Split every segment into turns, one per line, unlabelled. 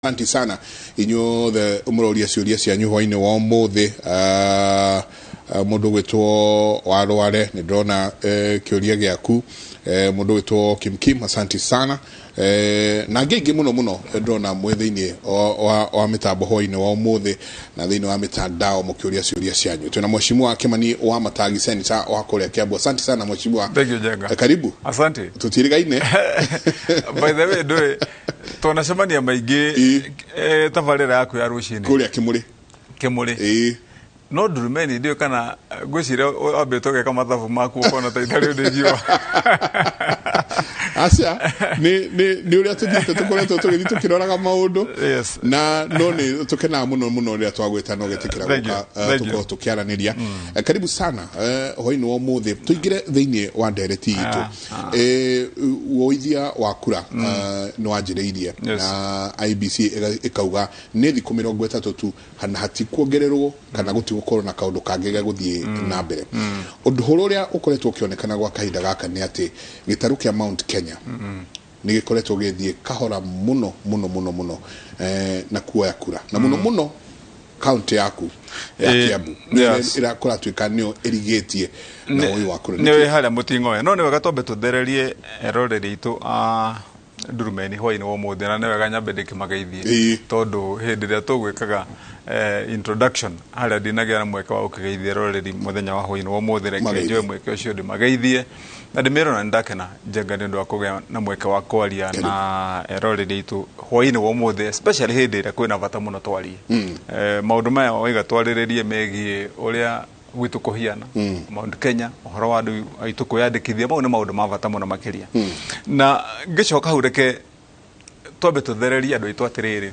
Asante sana inyuothe mũroria ciũria cianyu hwainĩ wa ũmũthĩ. Mũndũ gwĩtwo Warware, nĩ ndĩrona kĩũria gĩaku. Mũndũ gwĩtwo Kim Kim, asante sana, na angĩ aingĩ mũno mũno ndĩrona mwĩ thĩinĩ wa mĩtambo hwainĩ wa ũmũthĩ na thĩinĩ wa mĩtandao mũkĩũria ciũria cianyu. Twĩna Mheshimiwa Kimani wa Matagi, senator wa kũrĩa Kiambu. Asante sana, mheshimiwa.
Thank you, Njenga.
Karibu.
Asante.
Tũtirĩgaine.
By the way, ndũĩ twanacemania maingĩ tabarĩra yaku ya rũcinĩ
kũrĩa Kĩmũrĩ.
Kĩmũrĩ. No Ndurumeni ndiũĩ kana ngwĩciria wambĩte ũgeka mathabu maku ũkona ta itarĩ ũndũ ingiuga.
Aca, nĩ ũrĩa tũthiĩte tũkoretwo tũgĩthiĩ tũkĩroraga maũndũ na no nĩ tũkenaga mũno mũno rĩrĩa twagwĩta no gĩtĩkĩra
Thank you.
gũka
Thank you.
tũkorwo tũkĩaranĩria. Karibu sana hwainĩ wa ũmũthĩ tũingĩre thĩinĩ wa ndereti itũ. Woithia wa kura nĩ wanjĩrĩirie na IEBC ĩkauga nĩ thikũ 30 tu na hatikuongererwo kana gũtigũkorwo na kaũndũ kangĩ ga gũthiĩ na mbere. Ũndũ ũrĩa ũkoretwo ũkĩonekana gwa kahinda gaka nĩ atĩ gĩtarũ kĩa Mount Kenya nĩ gĩkoretwo gĩgĩthiĩ kahora mũno mũno mũno mũno na kuoya kura, na mũno mũno kaunti yaku ya Kiambu nĩyo ĩrakũratuĩka nĩyo ĩrigĩtie na ũi wa kura.
Nĩ wĩ harĩa mũting'oe, no nĩ wega twambe tũthererie eroreri aitũ a Ndurumeni hwainĩ wa ũmũthĩ, na nĩ wega nyambe ndĩkĩmageithie tondũ hĩndĩ ĩrĩa tũgwĩkaga introduction harĩa ndinagĩa na mweke wa gũkĩgeithia eroreri mũthenya wa hwainĩ wa ũmũthĩ. Reke
Mageithie.
njoe mweke ũcio ndĩmageithie na ndĩmĩre ona nĩndakena, Njenga, nĩ ũndũ wa kũgĩa na mweke wa kwaria na eroreri aitũ hwainĩ wa ũmũthĩ, especially hĩndĩ ĩrĩa kwĩna bata mũno twarie. Maũndũ maya waiga twarĩrĩrie megiĩ ũrĩa gwitũ kũhiana Mount Kenya, ũhoro wa andũ aitũ kwĩyandĩkithia, mau nĩ maũndũ ma bata mũno makĩria. Na ngĩcoka hau, reke twambe tũthererie andũ aitũ atĩrĩrĩ,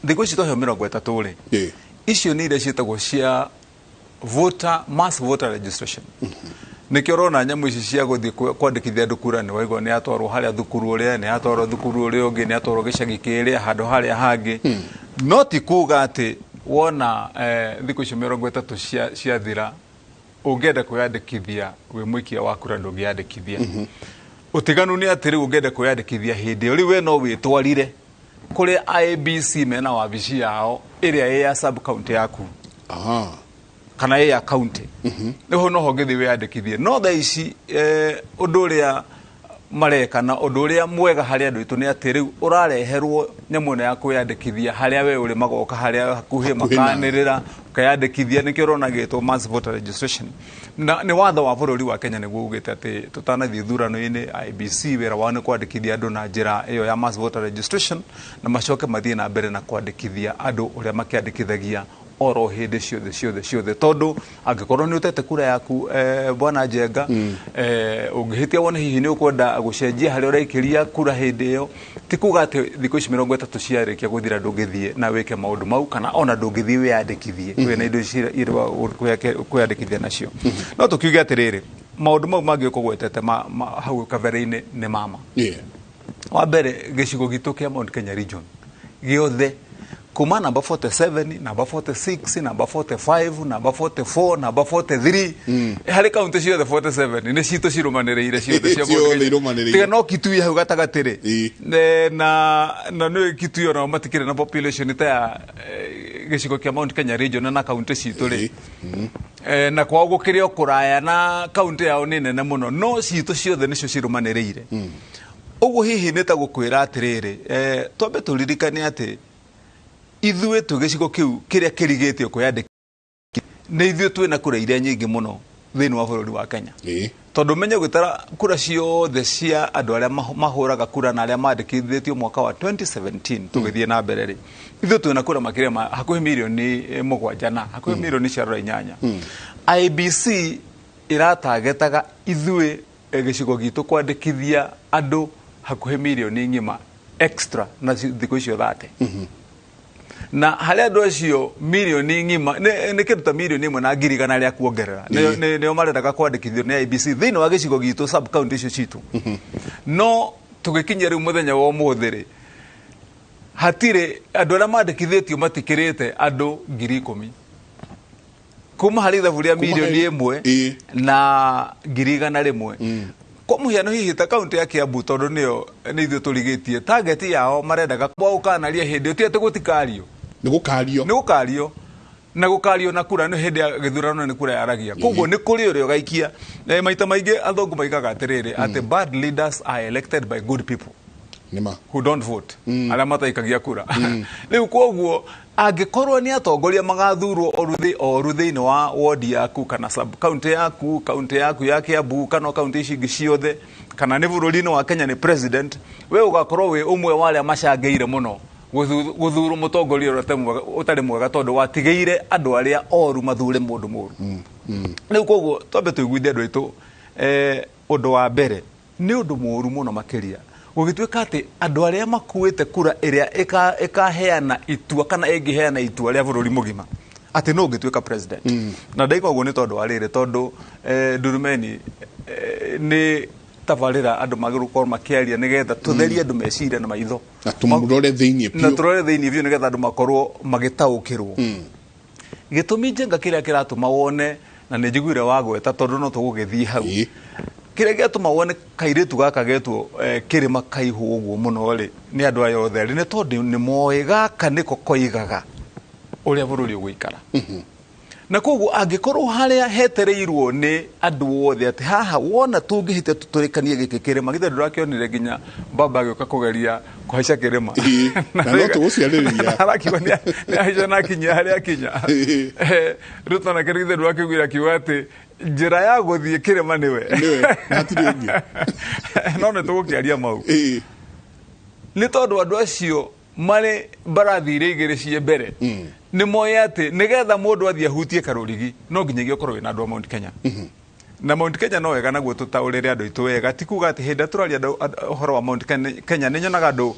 thikũ ici twaheo 30 rĩ, icio nĩ iria ciĩtagwo cia voter mass voter registration. Nĩkĩo ũrona nyamũ ici cia gũthiĩ kwandĩkithia andũ kura, nĩ waigua nĩ yatwarwo harĩa thukuru ũrĩa, nĩ yatwarwo thukuru ũrĩa ũngĩ, nĩ yatwarwo gĩcagi kĩrĩa, handũ harĩa hangĩ. No ti kuga atĩ wona thikũ icio 30 ciathira ũngĩenda kwĩyandĩkithia wĩ mũikia wa kura ndũngĩyandĩkithia. Ũtiganu nĩ atĩ rĩu ũngĩenda kwĩyandĩkithia hĩndĩ ĩyo, rĩu we no wĩtwarire kũrĩa IEBC mena wabici yao ĩrĩa ĩ ya sub county yaku kana ĩ ya county, nĩho noho ũngĩthiĩ wĩyandĩkithie. No thaa ici ũndũ ũrĩa mareka na ũndũ ũrĩa mwega harĩ andũ aitũ nĩ atĩ rĩu ũrareherwo nyamũ ĩno ya kwĩyandĩkithia harĩa we ũrĩ, magoka harĩa hakuhĩ,
hakuhĩ
makanĩrĩra ũkeyandĩkithia. Nĩkĩo ũrona gĩtwo mass voter registration, na nĩ watho wa bũrũri wa Kenya nĩguo ugĩte atĩ tũtanathiĩ ithurano-inĩ, IEBC wĩra wao nĩ kwandĩkithia andũ na njĩra ĩyo ya mass voter registration, na macoke mathiĩ na mbere na kwandĩkithia andũ ũrĩa makĩandĩkithagia oro hĩndĩ ciothe ciothe ciothe. Tondũ angĩkorwo nĩ ũtete kura yaku, bwana Njenga, ũngĩhĩtia wone hihi nĩ ũkwenda gũcenjia harĩa ũraikĩria kura hĩndĩ ĩyo, ti kuga atĩ thikũ ici 30 ciarĩkia gũthira ndũngĩthiĩ na wĩke maũndũ mau, kana ona ndũngĩthiĩ wĩyandĩkithie wĩna indo ici iria kwĩyandĩkithia nacio. No tũkiuge atĩrĩrĩ, maũndũ mau mangĩ ũkũgwetete hau kabere-inĩ nĩ mama. Wa mbere, gĩcigo gitũ kĩa Mount Kenya region gĩothe, kuma namba 47, namba 46, namba 45, namba 44, namba 43, harĩ kaunti ciothe 47 nĩ citũ cirũmanĩrĩire ciothe cia Mount
Ciothe
Kenya.
irũmanĩrĩire.
Tiga no Kitui hau gatagatĩ rĩ. Na nĩ Kitui onao matikĩrĩ na population ta ya gĩcigo kĩa Mount Kenya region na kaunti citũ rĩ. Na kwao gũkĩrĩ o kũraya na kaunti yao nĩ nene mũno, no citũ ciothe nĩcio cirũmanĩrĩire. Ũguo hihi nĩ ta gũkwĩra atĩrĩrĩ, twambe tũririkane atĩ ithuĩ twĩ gĩcigo kĩu kĩrĩa kĩrigĩtio kwĩyandĩkithia, nĩ ithuĩ twĩna kura iria nyingĩ mũno thĩinĩ wa bũrũri wa Kenya, tondũ menye gwĩtara kura ciothe cia andũ arĩa mahũraga kura na arĩa mandĩkithĩtio mwaka wa 2017 tũgĩthiĩ na mbere rĩ, ithuĩ twĩna kura makĩria ma hakuhĩ mirioni 7 na hakuhĩ mirioni ciarora 8. IEBC ĩratagetaga ithuĩ gĩcigo gitũ kwandĩkithia andũ hakuhĩ mirioni ng'ima extra na thikũ icio 30, na harĩ andũ acio mirioni ng'ima nĩ kĩndũ ta 1,100,000 rĩa kuongerera nĩo marendaga kwandĩkithio nĩ IEBC thĩinĩ wa gĩcigo gitũ, sub county icio citũ. No tũgĩkinyia rĩu mũthenya wa ũmũthĩ rĩ, hatirĩ andũ arĩa mandĩkithĩtio matikĩrĩte andũ 10,000 kuma harĩ ithabu rĩa
Kuma
mirioni
harĩ-
1 na 100,000. Kwa mũhiano hihi ta kaunti ya Kiambu, tondũ nĩyo nĩ ithuĩ tũrigĩtie, target yao marendaga kwa ũkanaria hĩndĩ ĩyo, ti atĩ gũtikario.
Nĩ gũkario.
Nĩ gũkario, na gũkario na kura nĩ hĩndĩ ya gĩthurano, nĩ kura yaragia, koguo nĩ kũrĩ ũrĩa ũgaikia. Maita maingĩ athũngũ maigaga atĩrĩrĩ, atĩ bad leaders are elected by good people
nĩma
who don't vote, arĩa mataikagia kura. Rĩu koguo angĩkorwo nĩ atongoria magathurwo oru oru thĩinĩ wa ward yaku kana sub county yaku, county yaku ya Kiambu kana county ici ingĩ ciothe, kana nĩ bũrũri-inĩ wa Kenya nĩ president, we ũgakorwo wĩ ũmwe wa arĩa macangĩire mũno gũthurwo mũtongoria ũrĩa ũtarĩ mwega, tondũ watigĩire andũ arĩa oru mathure mũndũ mũru. Rĩu koguo twambe tũiguithie andũ aitũ, ũndũ wa mbere nĩ ũndũ mũru mũno makĩria gũgĩtuĩka atĩ andũ arĩa makuĩte kura ĩrĩa ĩkaheana itua kana ĩngĩheana itua rĩa bũrũri mũgima atĩ no ũngĩtuĩka president. Na ndaigua ũguo nĩ tondũ wa rĩrĩ, tondũ ndurumeni, nĩ tabarĩra andũ magĩrĩirwo gũkorwo makĩaria nĩgetha tũtherie andũ meciria na maitho.
Na tũmũrore thĩinĩ
na
biũ.
Tũrore thĩinĩ biũ nĩgetha andũ makorwo magĩtaũkĩrwo gĩtũmi njenga kĩrĩa kĩratũma wone, na nĩ njiguire wagweta, tondũ no tũgũgĩthiĩ hau. Kĩrĩa gĩatũma wone kairĩtu gaka getwo kĩrĩma kaihũ ũguo mũno rĩ nĩ andũ aya othe rĩ, nĩ tondũ nĩ moĩ gaka nĩko koigaga ũrĩa bũrũri ũgũikara. Na koguo angĩkorwo harĩa hetereirwo nĩ andũ othe atĩ haha wona tũngĩhĩtia tũtũrĩkanie gĩkĩ kĩrĩma, githĩ ndũrakĩonire nginya baba agĩũka kũgeria kũhaica kĩrĩma?
Ĩĩ, na no tũgũciarĩrĩria.
Arakiuga nĩ ahaica na akinyia harĩa akinya. Ruto nake githĩ ndũrakĩiguire akiuga atĩ njĩra ya gũthiĩ kĩrĩma nĩwe.
Nĩwe, na hatirĩ ũngĩ.
No nĩ tũgũkĩaria mau. Nĩ tondũ andũ acio marĩ mbarathi iria igĩrĩ ciĩ mbere nĩ moĩ atĩ nĩgetha mũndũ athiĩ ahutie karũrigi no nginyagia ũkorwo wĩna andũ a Mount Kenya. Na Mount Kenya no wega naguo tũtaũrĩre andũ aitũ wega, ti kuga atĩ hĩndĩ ĩrĩa tũraria ũhoro wa Mount Kenya, nĩ nyonaga andũ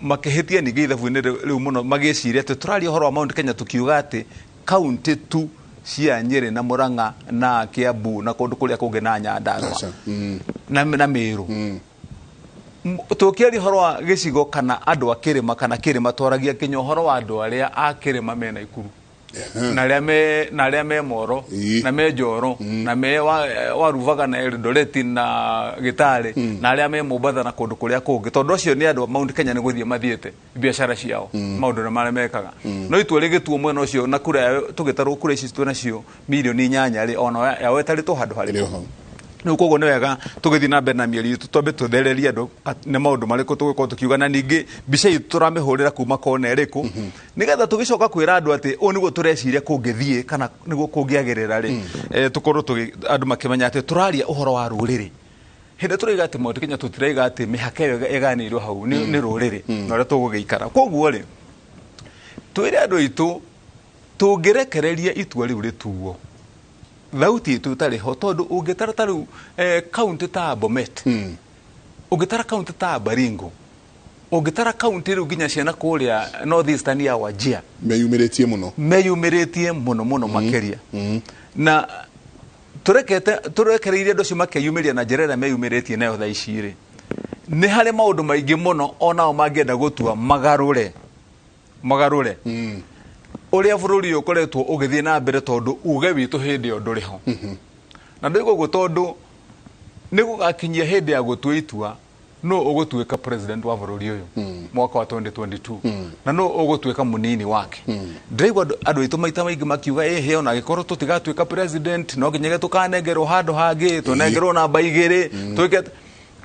makĩhĩtia ningĩ ithabu-inĩ rĩu mũno, magĩciria atĩ tũraria ũhoro wa Mount Kenya tũkiuga atĩ kaunti tu cia Nyĩrĩ na Murang'a na Kiambu na kũndũ kũrĩa kũngĩ na Nyandarua
Aca.
Na Meru. Tũkĩaria ũhoro wa gĩcigo kana andũ a kĩrĩma kana kĩrĩma, twaragia nginya ũhoro wa andũ arĩa a kĩrĩma mena Ikuru na arĩa me na arĩa me Moro na me Njoro na me wa Rubaga na Eldoret na Gĩtarĩ na arĩa me Mombatha na kũndũ kũrĩa kũngĩ, tondũ acio nĩ andũ a Mount Kenya, nĩ gũthiĩ mathiĩte biacara ciao, maũndũ na marĩa mekaga. No itua rĩgĩtuo mwena ũcio na kura yao, tũgĩtarwo kura ici twĩ nacio 8 mirioni rĩ, ona yao ĩtarĩtwo handũ harĩkũ?
Ĩrĩ ho.
Rĩu koguo nĩ wega tũgĩthiĩ na mbere na mĩario itũ twambe tũthererie andũ nĩ maũndũ marĩkũ tũgũkorwo tũkiuga, na ningĩ mbica itũ tũramĩhũrĩra kuma kona ĩrĩkũ, nĩgetha tũgĩcoka kwĩra andũ atĩ ũũ nĩguo tũreciria kũngĩthiĩ kana nĩguo kũngĩagĩrĩra rĩ, tũkorwo andũ makĩmenya atĩ tũraria ũhoro wa rũrĩrĩ. Hĩndĩ tũraiga atĩ Mount Kenya, tũtiraiga atĩ mĩhaka ĩyo ĩganĩirwo hau nĩ rũrĩrĩ na ũrĩa tũgũgĩikara. Koguo rĩ, twĩre andũ aitũ tũngĩrekereria itua rĩu rĩtuo thauti itũ ĩtarĩ ho, tondũ ũngĩtara ta rĩu kaunti ta Bomet, ũngĩtara kaunti ta Baringo, ũngĩtara kaunti rĩu nginya ciana kũrĩa North Eastern ya Wajir,
meyumĩrĩtie mũno.
Meyumĩrĩtie mũno mũno makĩria, na tũrekete tũrekereirie andũ acio makeyumĩria na njĩra ĩrĩa meyumĩrĩtie nayo thaa ici rĩ, nĩ harĩ maũndũ maingĩ mũno onao mangĩenda gũtua magarũre magarũre ũrĩa bũrũri ũyũ ũkoretwo ũgĩthiĩ na mbere, tondũ uge witũ hĩndĩ ĩyo ndũrĩ ho. Na ndauga ũguo tondũ nĩ gũgakinyia hĩndĩ ya gũtua itua no ũgũtuĩka president wa bũrũri ũyũ mwaka wa 2022 na no ũgũtuĩka mũnini wake. Ndĩraigua andũ aitũ maita maingĩ makiuga ĩhĩ, ona angĩkorwo tũtigatuĩka president no nginyagia tũkanengerwo handũ hangĩ, tũnengerwo namba igĩrĩ twĩke.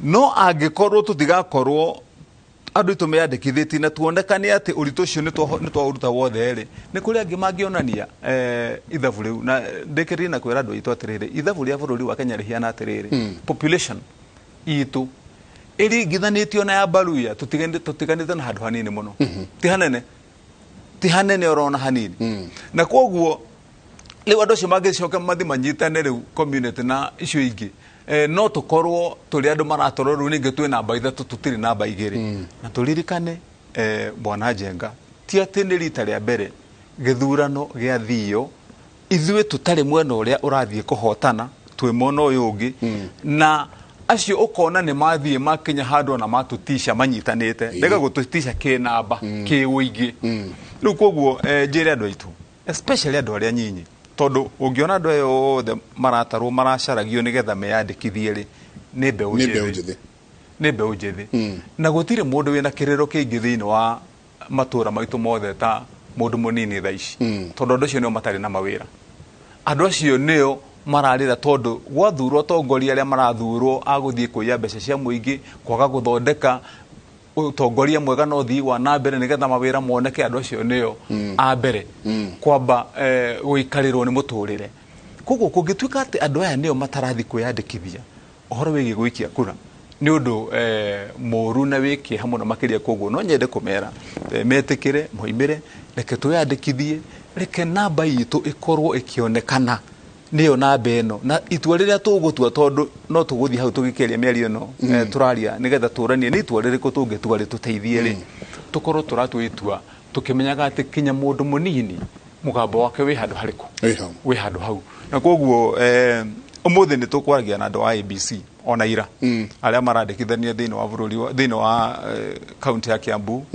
No angĩkorwo tũtigakorwo andũ aitũ meyandĩkithĩtie na tuonekane atĩ ũritũ ũcio nĩ twaũruta wothe rĩ, nĩ kũrĩ angĩ mangĩonania ithabu rĩu. Na ndĩkĩrĩrie na kwĩra andũ aitũ atĩrĩrĩ, ithabu rĩa bũrũri wa Kenya rĩhiana atĩrĩrĩ, population itũ ĩringithanĩtio na ya Baruya, tũtiganĩte na handũ hanini mũno, ti hanene, ti hanene orona hanini. Na koguo rĩu andũ acio mangĩcoka mathi manyitane rĩu community na icio ingĩ, no tũkorwo tũrĩ andũ maratorwo rĩu ningĩ twĩ namba ithatũ, tũtirĩ namba igĩrĩ. Na tũririkane, bwana Njenga, ti atĩ nĩ rita rĩa mbere gĩthurano gĩathio ithuĩ tũtarĩ mwena ũrĩa ũrathiĩ kũhotana, twĩ mwena ũyũ ũngĩ, na acio ũkona nĩ mathiĩ makinya handũ ona matũtica manyitanĩte, ndega gũtũtica kĩ namba kĩ ũingĩ. Rĩu koguo njĩre andũ aitũ, especially andũ arĩa nyinyi, tondũ ũngĩona andũ aya othe maratarwo maracaragio nĩgetha meyandĩkithie rĩ, Nĩ mbeũ
Nĩ mbeũ
njĩthĩ.
Njĩthĩ.
Nĩ mbeũ njĩthĩ, na gũtirĩ mũndũ wĩna kĩrĩro kĩingĩ thĩinĩ wa matũra maitũ mothe ta mũndũ mũnini thaa ici, tondũ andũ acio nĩo matarĩ na mawĩra. Andũ acio nĩo mararĩra tondũ gwathurwo atongoria arĩa marathurwo a gũthiĩ kũiya mbeca cia mũingĩ, kwaga gũthondeka ũtongoria mwega na ũthii wa na mbere nĩgetha mawĩra moneke. Andũ acio nĩo a mbere kwamba gũikarĩrwo nĩ mũtũrĩre. Koguo kũngĩtuĩka atĩ andũ aya nĩo matarathi kwĩyandĩkithia ũhoro wĩgiĩ gũikia kura, nĩ ũndũ mũru na wĩ kĩeha mũno makĩria. Koguo no nyende kũmera metĩkĩre moimĩre, reke twĩyandĩkithie, reke namba itũ ĩkorwo ĩkĩonekana nĩyo namba ĩno, na itua rĩrĩa tũgũtua, tondũ no tũgũthiĩ hau tũgĩkĩaria mĩario ĩno tũraria nĩgetha tũranie nĩ itua rĩrĩkũ tũngĩtua rĩtũteithie rĩ, tũkorwo tũratua itua tũkĩmenyaga atĩ kinya mũndũ mũnini mũgambo wake wĩ handũ harĩkũ.
Wĩ hau.
Wĩ handũ hau. Na koguo ũmũthĩ nĩ tũkwaragia na andũ a IEBC ona ira arĩa marandĩkithania thĩinĩ wa bũrũri thĩinĩ wa kaunti ya Kiambu,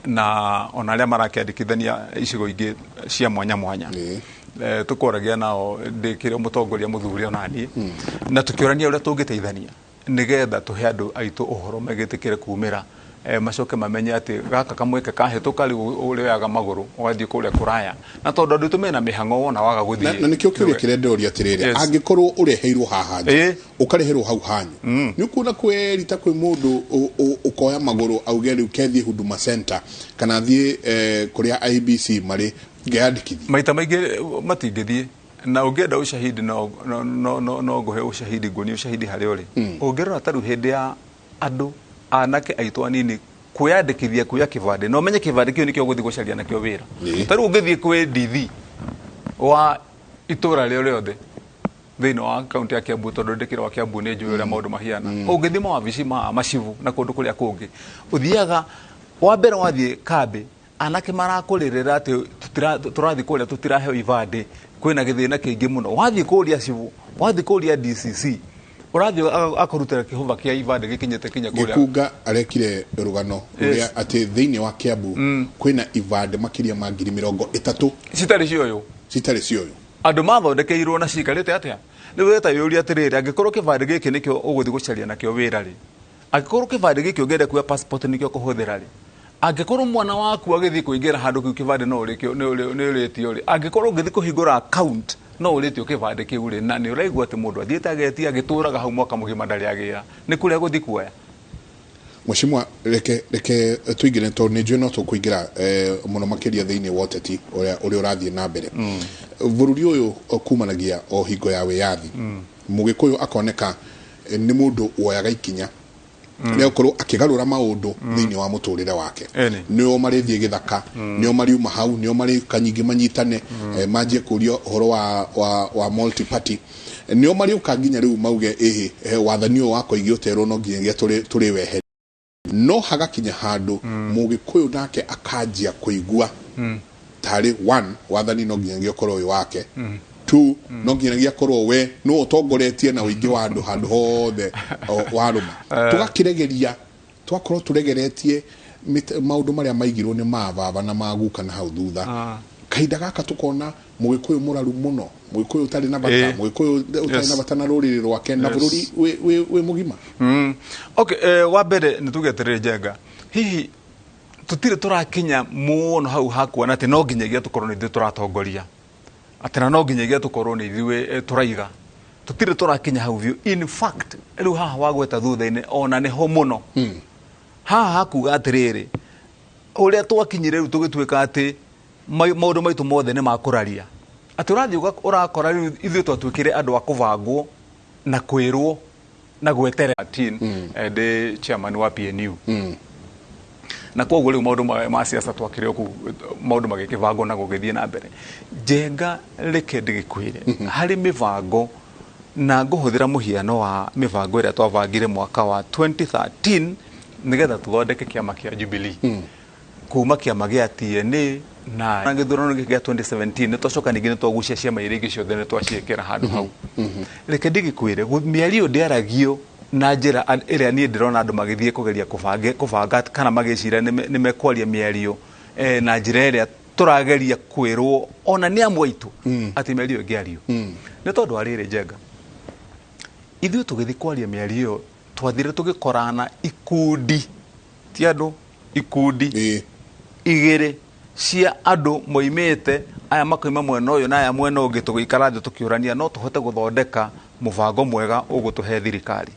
na ona arĩa marakĩandĩkithania icigo ingĩ cia mwanya mwanya. Tũkwaragia nao ndĩkĩrĩ mũtongoria mũthuri ona niĩ, na tũkĩũrania ũrĩa tũngĩteithania nĩgetha tũhe andũ aitũ ũhoro megĩtĩkĩre kumĩra, macoke mamenye atĩ gaka kamweke kahĩtũka rĩu ũrĩoyaga magũrũ ũgathiĩ kũrĩa kũraya, na tondũ andũ aitũ mena mĩhang'o wona waga gũthiĩ.
Na nĩkĩo kĩũria kĩrĩa ndĩroria atĩrĩrĩ, angĩkorwo ũreheirwo haha nja, ũkareherwo hau hanyu, nĩ ũkuona kweri ta kwĩ mũndũ ũkoya magũrũ auge rĩu kethiĩ Huduma Center kana thiĩ kũrĩa IEBC marĩ ngeyandĩkithie?
Maita maingĩ matingĩthiĩ, na ũngĩenda ushahidi no ngũhe ushahidi, nguonie ushahidi harĩa ũrĩ. Ũngĩrora ta rĩu hĩndĩ ya andũ anake aitũ anini kwĩyandĩkithia kuoya kĩbandĩ, na ũmenye kĩbandĩ kĩu nĩkĩo ũgũthiĩ gũcaria nakĩo wĩra. Ta rĩu ũngĩthiĩ kwĩ DV wa itũra rĩo rĩothe thĩinĩ wa kaunti ya Kiambu, tondũ ndĩkĩrĩ wa Kiambu nĩ njũĩ ũrĩa maũndũ mahiana, ũngĩthiĩ mawabici ma macibu na kũndũ kũrĩa kũngĩ, ũthiaga wa mbere wathiĩ kambĩ, anake marakũrĩrĩra atĩ tũrathiĩ kũrĩa tũtiraheo ibandĩ, kwĩna gĩthĩna kĩingĩ mũno. Wathiĩ kũrĩa cibu, wathiĩ kũrĩa DCC, ũrathiĩ akũrutĩra kĩhũba kĩa ibandĩ gĩkinyĩte kinya kũrĩa.
Gĩkunga arekire rũgano rũrĩa atĩ thĩinĩ wa Kiambu kwĩna ibandĩ makĩria ma 30,000
citarĩ cioyũ.
Citarĩ cioyũ.
Andũ mathondekeirwo na cikarĩte atĩa? Rĩu weta yũria atĩrĩrĩ, angĩkorwo kĩbandĩ gĩkĩ nĩkĩo ũgũthiĩ gũcaria nakĩo wĩra rĩ, angĩkorwo kĩbandĩ gĩkĩ ũngĩenda kuoya passport nĩkĩo kũhũthĩra rĩ, angĩkorwo mwana waku agĩthiĩ kũingĩra handũ kĩu kĩbandĩ no ũrĩkio nĩ ũrĩtio rĩ, angĩkorwo ũngĩthiĩ kũhingũra account no ũrĩtio kĩbandĩ kĩu rĩ, na nĩ ũraigua atĩ mũndũ athiĩte agetia agĩtũraga hau mwaka mũgima ndarĩ agĩra, nĩ kũrĩa gũthiĩ kuoya.
Mheshimiwa, reke tũingĩre, tondũ nĩ njũĩ no tũkũingĩra mũno makĩria thĩinĩ wa ũteti ũrĩa ũrathiĩ na mbere bũrũri ũyũ kumanagia o hingo ya wĩyathi. Mũgĩkũyũ akoneka nĩ mũndũ woyaga ikinya rĩa gũkorwo akĩgarũra maũndũ thĩinĩ wa mũtũrĩre wake. Nĩo marĩthiĩ gĩthaka, nĩo mariuma hau, nĩo marĩũka nyingĩ manyitane, manjie kũria ũhoro wa multi party, nĩo marĩũka nginya rĩu mauge ĩhĩ wathani ũyũ wa Koigi ũterwo no nginyagia tũrĩ wehere. No hagakinya handũ mũgĩkũyũ nake akanjia kũigua tarĩ one, wathani no nginyagia ũkorwo wĩ wake, two, no nginyagia akorwo we no ũtongoretie na ũingĩ wa andũ handũ hothe warũma. Tũgakĩregeria, twakorwo tũregeretie maũndũ marĩa maigirwo nĩ mababa na maguka na hau thutha. Kahinda gaka tũkona mũgĩkũyũ mũraru mũno, mũgĩkũyũ ũtarĩ na bata, mũgĩkũyũ ũtarĩ na bata na rũrĩrĩ rwake na bũrũri wĩ mũgima.
Okay, wa mbere nĩ tuge atĩrĩrĩ, Njenga, hihi tũtirĩ tũrakinya mũno hau hakuona atĩ no nginyagia tũkorwo nĩ ithuĩ tũratongoria, atĩ na no nginyagia tũkorwo nĩ ithuĩ tũraiga? Tũtirĩ tũrakinya hau biũ. In fact, rĩu haha wagweta thutha-inĩ ona nĩho mũno haha hakuga atĩrĩrĩ, ũrĩa twakinyire rĩu tũgĩtuĩka atĩ maũndũ maitũ mothe nĩ makũraria, atĩ ũrathiĩ ũrakora rĩu ithuĩ twatuĩkire andũ a kũbangwo na kwĩrwo na gweterera. Ndĩ chairman wa PNU, na koguo rĩu maũndũ ma siasa twakĩrĩ o kũu, maũndũ magĩkĩbangwo na gũgĩthiĩ na mbere. Njenga, reke ndĩgĩkwĩre harĩ mĩbango, na ngũhũthĩra mũhiano wa mĩbango ĩrĩa twabangire mwaka wa 2013 nĩgetha tũthondeke kĩama kĩa Jubilee kuma kĩama gĩa TNA, na gĩthurano gĩkĩ gĩa 2017 nĩ twacoka ningĩ nĩ twagucia ciama iria ingĩ ciothe nĩ twaciĩkĩra handũ hau. Reke ndĩgĩkwĩre mĩario ndĩaragio na njĩra ĩrĩa niĩ ndĩrona andũ magĩthiĩ kũgeria kũbanga kana magĩciria nĩ mekwaria mĩario na njĩra ĩrĩa tũrageria kwĩrwo ona nĩ amwe aitũ atĩ mĩario ĩngĩario. Nĩ tondũ wa rĩrĩ, Njenga, Ithuĩ tũgĩthiĩ kwaria mĩario ĩyo twathire tũgĩkorana ikundi ti andũ ikundi igĩrĩ cia andũ moimĩte aya makoima mwena ũyũ na aya mwena ũngĩ, tũgĩikara thĩ tũkĩũrania no tũhote gũthondeka mũbango mwega ũgũtũhe thirikari.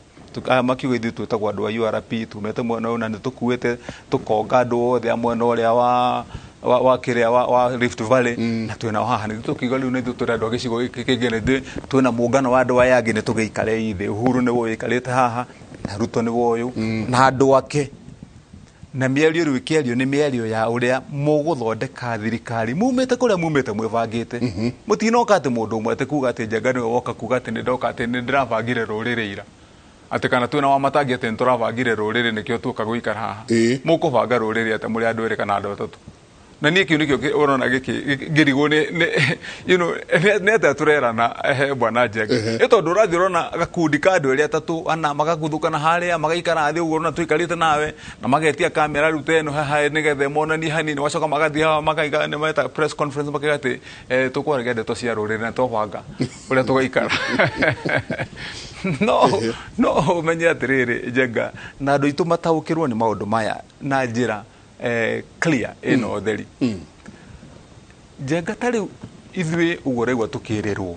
Aya makiuga ithuĩ twĩtagwo andũ a URP tumĩte mwena ũyũ na nĩ tũkuĩte tũkonga andũ othe a mwena ũrĩa wa kĩrĩa wa Rift Valley na twĩna haha nĩ tũkiuga rĩu nĩ ithuĩ tũrĩ andũ a gĩcigo gĩkĩ kĩngĩ nĩ ithuĩ twĩna mũngano wa andũ aya angĩ nĩ tũgĩikare thĩ. Uhuru nĩwe ũikarĩte haha na Ruto nĩwe ũyũ na andũ ake. Na mĩario rĩu ĩkĩario nĩ mĩario ya ũrĩa mũgũthondeka thirikari mumĩte kũrĩa mumĩte mwĩbangĩte. Mũtinoka atĩ mũndũ ũmwe atĩ kuga atĩ Njenga nĩwe woka kuga atĩ nĩndoka atĩ nĩndĩrabangire rũrĩrĩ ira atĩ kana twĩna Wamatangi atĩ nĩtũrabangire rũrĩrĩ nĩkĩo tuoka gũikara haha. Mũkũbanga rũrĩrĩ atĩ mũrĩ andũ erĩ kana andũ atatũ. Na niĩ kĩu nĩkĩo ũrona gĩkĩ ngĩrigwo nĩ you know nĩ atĩa tũrerana bwana Njenga. Ĩ tondũ ũrathiĩ ũrona gakundi ka andũ erĩ atatũ ana magaguthũkana harĩa magaikara thĩ ũguo ũrona tũikarĩte nawe na magetia kamera rĩu ta ĩno haha nĩgetha monanie hanini, wacoka magathiĩ haha makaiga nĩ meta press conference makaiga atĩ tũkwaragia ndeto cia rũrĩrĩ na twabanga ũrĩa tũgaikara. No ũmenye atĩrĩrĩ Njenga, na andũ aitũ mataũkĩrwo nĩ maũndũ maya na njĩra clear ĩno ũtheri. Njenga ta rĩu ithuĩ ũguo ũraigua tũkĩrĩrwo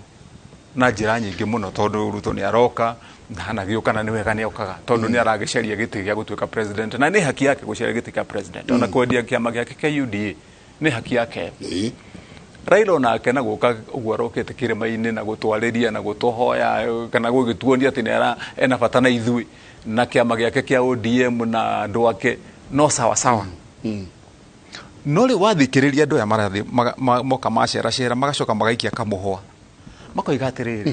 na njĩra nyingĩ mũno tondũ Ruto nĩ aroka na gĩũka na nĩ wega nĩ okaga tondũ nĩ aragĩcaria gĩtĩ gĩa gũtuĩka president na nĩ haki yake gũcaria gĩtĩ kĩa president ona kwendia kĩama gĩake kĩa UDA nĩ haki yake. Raila onake na gũka ũguo arokĩte kĩrĩma-inĩ na gũtwarĩria na gũtũhoya kana gũgĩtuonia atĩ nĩ ena bata na ithuĩ na kĩama gĩake kĩa ODM na andũ ake no sawa sawa. No rĩu wathikĩrĩria andũ aya marathiĩ moka maceracera magacoka magaikia kamũhwa makoiga atĩrĩrĩ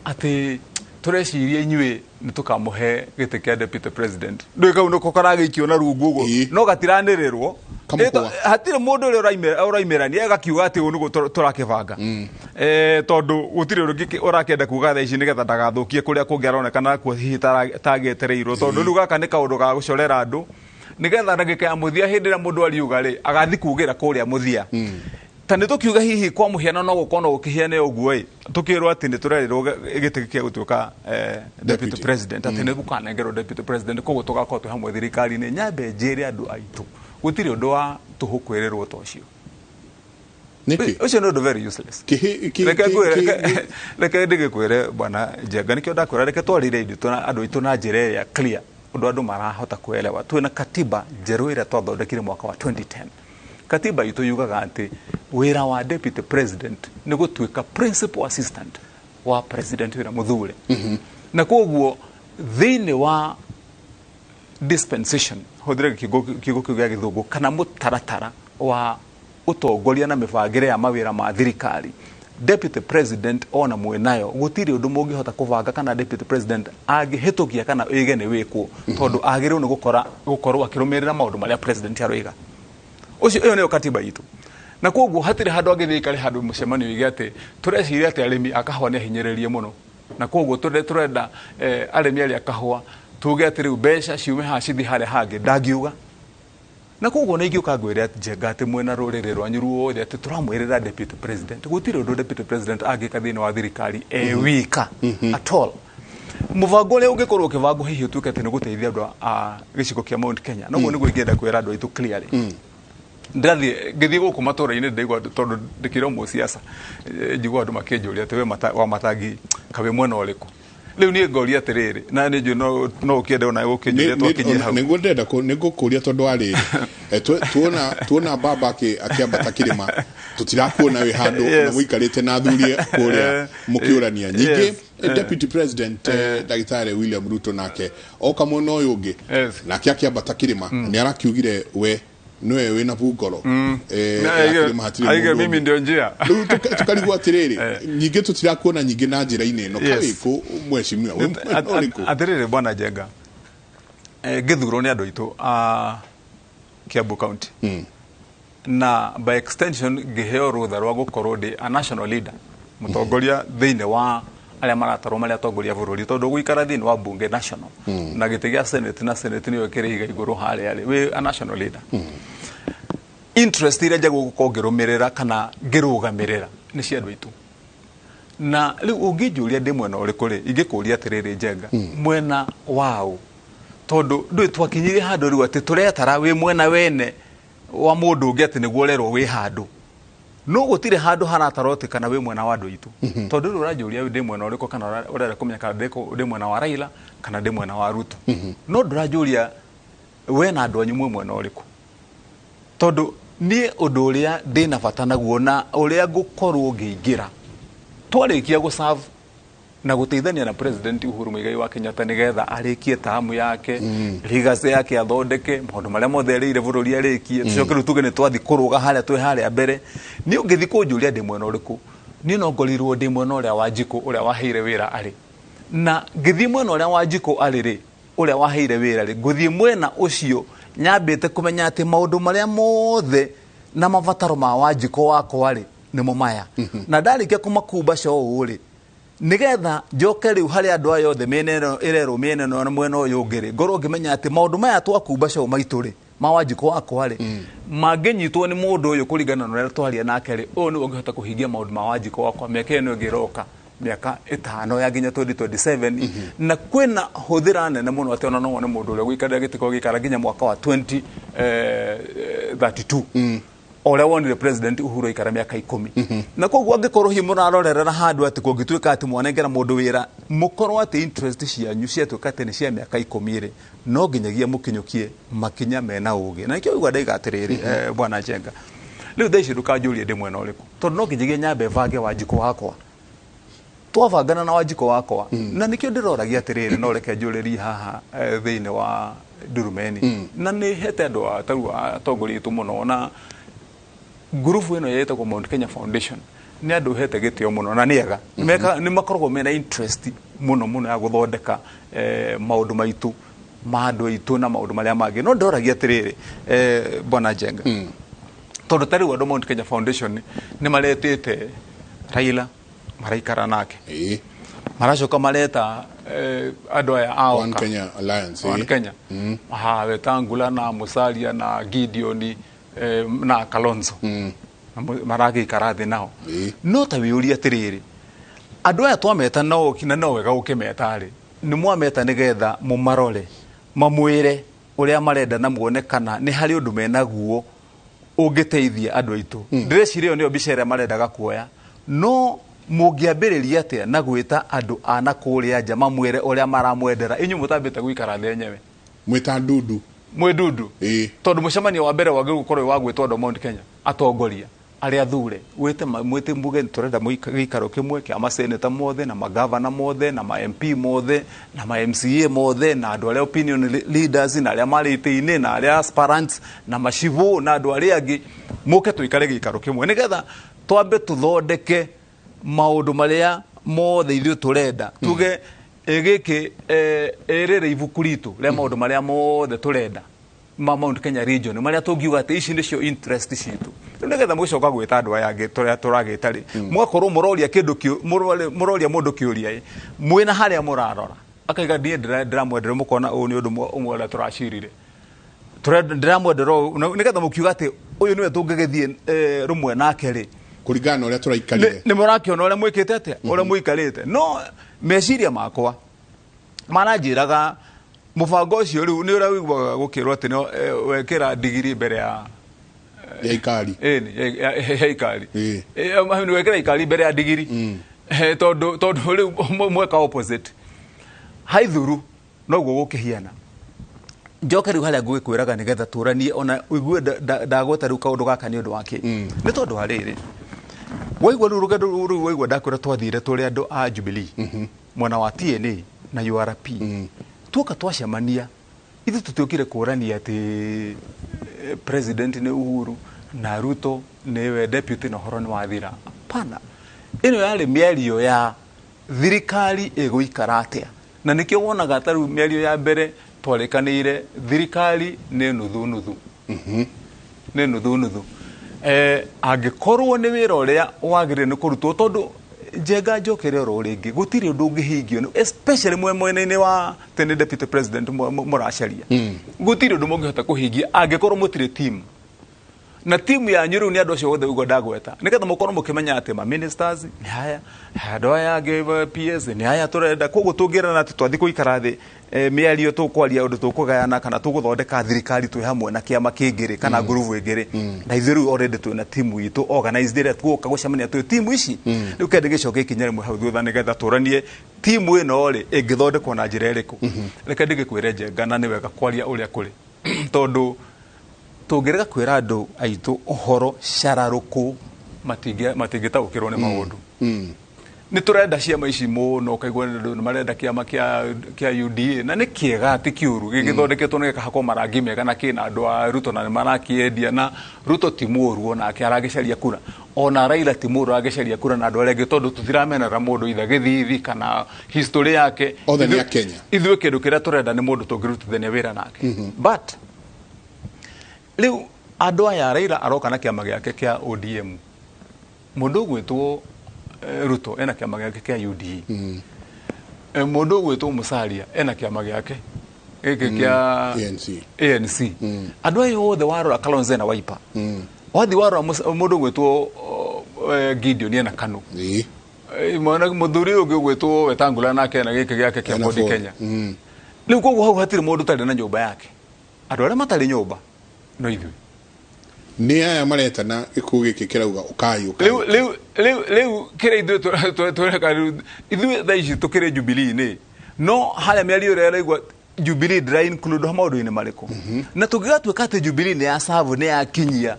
atĩ tũreciria inyuĩ nĩ tũkamũhe gĩtĩ kĩa deputy president. Ndũĩ kau nĩko karagĩikio na rungu ũguo no gatiranĩrĩrwo. Hatirĩ mũndũ ũrĩa ũraimĩrania agakiuga atĩ ũũ nĩguo tũrakĩbanga tondũ gũtirĩ ũndũ ũngĩ ũrakĩenda kuga thaa ici nĩgetha ndagathũkie kũrĩa kũngĩ aronekana kuo hihi tagĩetereirwo tondũ rĩu gaka nĩ kaũndũ ga gũcorera andũ nĩgetha ndagĩka ya mũthia hĩndĩ ĩrĩa mũndũ ariuga rĩ agathi kugĩra kũrĩa mũthia. Ta nĩ tũkiuga hihi kwa mũhiano no gũkorwo no gũkĩhiane ũguo ĩ tũkĩrwo atĩ nĩ tũrerĩrwo gĩtĩ kĩa gũtuĩka deputy president atĩ nĩ gũkanengerwo deputy president koguo tũgakorwo twĩ hamwe thirikari-inĩ. Nyambe njĩre andũ aitũ gũtirĩ ũndũ wa tũhũ kwĩrĩrwo ta ũcio.
Nĩkĩ?
Ũcio nĩ ũndũ very useless. Reke ndĩgĩkwĩre bwana Njenga nĩkĩo ndakwĩra reke twarĩre andũ aitũ na njĩra ĩrĩa clear ũndũ andũ marahota kuelewa. Twĩna katiba njerũ ĩrĩa twathondekire mwaka wa 2010. Katiba itũ yugaga atĩ wĩra wa deputy president nĩ gũtuĩka principal assistant wa president wĩra mũthure. Na koguo thĩinĩ wa dispensation hũthĩre kiugo kĩu gĩa gĩthũngũ kana mũtaratara wa ũtongoria na mĩbangĩre ya mawĩra ma thirikari, deputy president ona mwĩnayo gũtirĩ ũndũ mũngĩhota kũbanga kana deputy president angĩhĩtũkia kana ĩge nĩ wĩkwo tondũ agĩrĩirwo nĩ gũkorwo akĩrũmĩrĩra maũndũ marĩa president aroiga. Ũcio ĩyo nĩyo katiba itũ. Na koguo hatirĩ handũ angĩthiĩ aikare handũ mũcemanio oige atĩ tũreciria atĩ arĩmi a kahũa nĩ ahinyĩrĩrie mũno na koguo tũrenda arĩmi arĩa kahũa tuge atĩ rĩu mbeca ciume haha cithiĩ harĩa hangĩ, ndangiuga. Na koguo nĩ ingĩũka ngwĩre atĩ Njenga atĩ mwena rũrĩrĩ rwanyu ruothe atĩ tũramwĩrĩra deputy president, gũtirĩ ũndũ deputy president angĩka thĩinĩ wa thirikari e wika at all. Mũbango ũrĩa ũngĩkorwo ũkĩbangwo hihi ũtuĩke atĩ nĩ gũteithia andũ a gĩcigo kĩa Mount Kenya, noguo nĩguo ingĩenda kwĩra andũ aitũ clearly. Ndĩrathiĩ ngĩthiĩ gũkũ matũra-inĩ ndĩraigua tondũ ndĩkĩrĩ o mũciaca, njiguaga andũ makĩnjũria atĩ we Wamatangi kaĩ mwena ũrĩkũ? Rĩu niĩ ngoria atĩrĩrĩ, na nĩ njũĩ no ũkĩende onawe gũkĩnjũria twakinyie hau.
Nĩguo ndĩrenda nĩngũkũria tondũ wa rĩrĩ, tuona baba akĩambata kĩrĩma, tũtirakuona wĩ handũ na mũikarĩte na athuri kũrĩa mũkĩũrania. Ningĩ Deputy President Ndagĩtarĩ William Ruto nake oka mwena ũyũ ũngĩ, nake akĩambata kĩrĩma, nĩ arakiugire we nĩwe wĩna bungoro.
Aige mimi ndio njia.
Rĩu tũkarigwo atĩrĩrĩ, nyingĩ tũtirakuona nyingĩ na njĩra-inĩ ĩno, karĩkũ mheshimiwa?
Atĩrĩrĩ bwana Njenga, ngĩthurwo nĩ andũ aitũ a Kiambu County na by extension ngĩheo rũtha rwa gũkorwo ndĩ a national leader, mũtongoria thĩinĩ wa arĩa maratarwo marĩa atongoria bũrũri tondũ gũikara thĩinĩ wa bunge national na gĩtĩ gĩa senate na senate nĩyo kĩrĩ iga igũrũ harĩa rĩ, wĩ a national leader. Interest iria njagwo gũkorwo ngĩrũmĩrĩra kana ngĩrũgamĩrĩra nĩ cia andũ aitũ. Na rĩu ũngĩnjũria ndĩ mwena ũrĩkũ rĩ, ingĩkũria atĩrĩrĩ Njenga, mwena waũ? Tondũ ndũĩ twakinyirie handũ rĩu atĩ tũretara wĩ mwena wene wa mũndũ ũngĩ atĩ nĩguo ũrerwo wĩ handũ, no gũtirĩ handũ haratarwo atĩ kana wĩ mwena wa andũ aitũ. Tondũ rĩu ũranjũria ndĩ mwena ũrĩkũ, kana ũrenda kũmenya kana ndĩ mwena wa Raila kana ndĩ mwena wa Ruto, no ndũranjũria we na andũ anyu mwĩ mwena ũrĩkũ. Tondũ niĩ ũndũ ũrĩa ndĩna bata naguo na ũrĩa ngũkorwo ngĩingĩra twarĩkia gũserve na gũteithania na President Uhuru Muigai wa Kenyatta nĩgetha arĩkie tamu yake, legacy yake, athondeke maũndũ marĩa mothe erĩire bũrũri arĩkie, tũcoke rĩu tuge nĩ twathi kũrũga harĩa twĩ harĩa mbere. Niĩ ũngĩthi kũnjũria ndĩ mwena ũrĩkũ, niĩ no ngorirwo ndĩ mwena ũrĩa wa Njikũ ũrĩa waheire wĩra arĩ, na ngĩthiĩ mwena ũrĩa wa Njikũ arĩ rĩ, ũrĩa waheire wĩra rĩ, ngũthiĩ mwena ũcio nyambĩte kũmenya atĩ maũndũ marĩa mothe na mabataro ma Wanjikũ wakwa rĩ nĩmo maya, na ndarĩkia kũmakumba ũũ rĩ, nigetha njoke rĩu harĩ andũ aya othe mĩena ĩno ĩrerwo mĩena ĩno na mwena ũyũ ũngĩ rĩ, ngorwo ngĩmenya atĩ maũndũ maya twakumba cũũ maitũ rĩ, ma Wanjikũ wakwa rĩ, mangĩnyitwo nĩ mũndũ ũyũ kũringana na ũrĩa twaria nake rĩ, ũyũ nĩwe ũngĩhota kũhingia maũndũ ma Wanjikũ wakwa mĩaka ĩno ĩngĩ ĩroka, mĩaka 5 ya nginya 2027. Na kwĩna hũthĩra nene mũno atĩ ona no wone mũndũ ũrĩa ũgũikarĩra gĩtĩ kĩo gĩikara nginya mwaka wa 2032, o ũrĩa wonire President Uhuru aikara mĩaka 10. Na koguo angĩkorwo hihi mũrarorerera handũ atĩ kũngĩtuĩka atĩ mwanengera mũndũ wĩra, mũkorwo atĩ interest cianyu ciatuĩka atĩ nĩ cia mĩaka 10 rĩ, no nginyagia mũkinyũkie makinya mena ũgĩ. Na nĩkĩo ũigua ndaiga atĩrĩrĩ, bwana Njenga, rĩu thaa ici ndũkanjũrie ndĩ mwena ũrĩkũ, tondũ no nginyagia nyambe bange Wanjikũ wakwa, twabangana na Wanjikũ wakwa. Na nĩkĩo ndĩroragia atĩrĩrĩ, no reke njũrĩrie haha thĩinĩ wa ndurumeni, na nĩ hete andũ a tarĩu atongoria aitũ mũno, na ngurubu ĩno yetagwo Mount Kenya Foundation nĩ andũ hete gĩtĩo mũno na nĩ ega. Nĩ makoragwo mena interest mũno mũno ya gũthondeka maũndũ maitũ ma andũ aitũ na maũndũ marĩa mangĩ. No ndĩroragia atĩrĩrĩ, bwana Njenga, tondũ ta rĩu andũ Mount Kenya Foundation nĩ maretĩte Raila, maraikara nake, maracoka mareta andũ aya a
One
Oka.
Kenya Alliance.
One Kenya, ha Wetangula na Musalia na Gideon na Kalonzo. Na maragĩikara thĩ nao. No ta wĩũrie atĩrĩrĩ, andũ aya twameta no na no wega gũkĩmeta rĩ, nĩ mwameta nĩgetha mũmarore, mamwĩre ũrĩa marenda, na muone kana nĩ harĩ ũndũ menaguo ũngĩteithia andũ aitũ. Ndĩreciria ĩyo nĩyo mbica ĩrĩa marendaga kuoya. No mũngĩambĩrĩria atĩa na gwĩta andũ a na kũrĩa nja mamwĩre ũrĩa maramwendera, inyuĩ mũtambĩte gũikara thĩ enyewe?
Mwĩta ndundu.
Mwĩ ndundu. Tondũ mũcemanio wa mbere wagĩrĩirwo gũkorwo wĩ wa gwĩtwo andũ a Mount Kenya, atongoria arĩa athure, wĩte mwĩte muge tũrenda gĩikaro kĩmwe kĩa maseneta mothe na magavana mothe na ma MP mothe na ma MCA mothe na andũ arĩa opinion leaders na arĩa marĩ itĩ-inĩ na arĩa aspirants na macibũ na andũ arĩa angĩ, mũke tũikare gĩikaro kĩmwe nĩgetha twambe tũthondeke maũndũ marĩa mothe ithuĩ tũrenda, tuge ĩ gĩkĩ ĩrĩrĩ ibuku ritũ rĩa maũndũ marĩa mothe tũrenda ma Mount Kenya region, marĩa tũngiuga atĩ ici nĩcio interest citũ. Rĩu nĩgetha mũgĩcoka gwĩta andũ aya angĩ tũrĩa tũragĩta rĩ, mũgakorwo mũroria kĩndũ mũroria mũndũ kĩũria ĩ mwĩna harĩa mũrarora, akaiga niĩ ndĩramwendera, mũkona ũyũ nĩ ũndũ ũmwe ũrĩa tũracirire. Ndĩramwendera ũũ, na nĩgetha mũkiuga atĩ ũyũ nĩwe tũngĩgĩthiĩ rũmwe nake rĩ,
kũringana na ũrĩa tũraikarire.
Nĩ mũrakĩona ũrĩa mwĩkĩte atĩa, ũrĩa mũikarĩte. No meciria makwa maranjĩraga mũbango ũcio rĩu nĩ ũrĩa ũiguaga gũkĩrwo atĩ no wekĩra ndigiri mbere ya
ya ikari.
Ĩni, ya ikari. Nĩ wekĩra ikari mbere ya ndigiri. Tondũ rĩu mweka opposite haithuru noguo gũkĩhiana. Njoke rĩu harĩa ngũgĩkwĩraga nĩgetha tũranie ona ũigue ndagweta rĩu kaũndũ gaka nĩ ũndũ wa kĩ, nĩ tondũ wa rĩrĩ, waigua rĩu rũgendo rũu rĩu waigua ndakwĩra twathire tũrĩ andũ a Jubilee mwena wa TNA na URP, tuoka twacemania ithuĩ tũtiũkire kũrania atĩ president nĩ Uhuru na Ruto nĩwe deputy na ũhoro nĩ wathira. Hapana, ĩno yarĩ mĩario ya thirikari ĩgũikara atĩa, na nĩkĩo wonaga ta rĩu mĩario ya mbere twarĩkanĩire thirikari nĩ nuthu nuthu, nĩ nuthu nuthu, angĩkorwo nĩ wĩra ũrĩa wagĩrĩire nĩ kũrutwo. Tondũ Njenga, njokere oro rĩngĩ, gũtirĩ ũndũ ũngĩhingio especially mwe mwena-inĩ wa tene deputy president mũracaria, gũtirĩ ũndũ mũngĩhota kũhingia angĩkorwo mũtirĩ team. Na timu yanyu rĩu nĩ andũ acio othe ũguo ndagweta, nĩgetha mũkorwo mũkĩmenya atĩ ma ministers nĩ haya, andũ aya angĩ PS nĩ haya tũrenda. Koguo tũngĩrana atĩ twathiĩ gũikara thĩ, mĩario tũkwaria ũndũ tũkũgayana kana tũgũthondeka thirikari twĩ hamwe na kĩama kĩngĩ rĩ, kana ngurubu ĩngĩ rĩ, na ithuĩ rĩu already twĩna timu itũ organized ĩrĩa tũgũka gũcemania twĩ timu ici. Rĩu kende gĩcoke ikinya rĩmwe hau thutha nĩgetha tũranie timu ĩno rĩ ĩngĩthondekwo na njĩra ĩrĩkũ. Reke ndĩgĩkwĩre Njenga, na nĩ wega kwaria ũrĩa kũrĩ, tondũ tũngĩrega kwĩra andũ aitũ ũhoro cararũkũ matingĩtaũkĩrwo nĩ maũndũ. Nĩ tũrenda ciama ici mũno, ũkaigua andũ nĩ marenda kĩama kĩa UDA, na nĩ kĩega, ti kĩũru, gĩgĩthondeketwo na gĩkahakwo marangi mega na kĩna andũ a Ruto na nĩ marakĩendia, na Ruto ti mũũru, onake aragĩcaria kura, ona Raila ti mũũru, aragĩcaria kura, na andũ arĩa angĩ, tondũ tũtiramenera mũndũ itha gĩthithi kana history yake.
Othe nĩ a Kenya.
Ithuĩ kĩndũ kĩrĩa tũrenda nĩ mũndũ tũngĩrutithania wĩra nake. But rĩu andũ aya, Raila aroka na kĩama gĩake kĩa ODM, mũndũ ũgwĩtwo Ruto ena kĩama gĩake kĩa UDA, mũndũ ũgwĩtwo Musalia ena kĩama gĩake gĩkĩ kĩa
ANC.
ANC. Andũ aya othe warora, Kalonzo ena Wiper, wathi warora mũndũ ũgwĩtwo Gideon ena KANU. Mwana mũthuri ũyũ ũngĩ ũgwĩtwo Wetangula nake ena gĩkĩ gĩake kĩa
Ena
Ford
Ford.
Kenya. Rĩu koguo hau hatirĩ mũndũ ũtarĩ na nyũmba yake. Andũ arĩa matarĩ nyũmba no ithuĩ.
Nĩ aya maretana gĩkuũ gĩkĩ kĩrauga ũkai ũkai.
Rĩu kĩrĩa ithuĩ tũreka rĩu, ithuĩ thaa ici tũkĩrĩ Jubilee-inĩ, no harĩa mĩario ĩrĩa ĩraigua Jubilee ndĩra include maũndũ-inĩ marĩkũ, na tũngĩgatuĩka atĩ Jubilee nĩ ya serve, nĩ yakinyia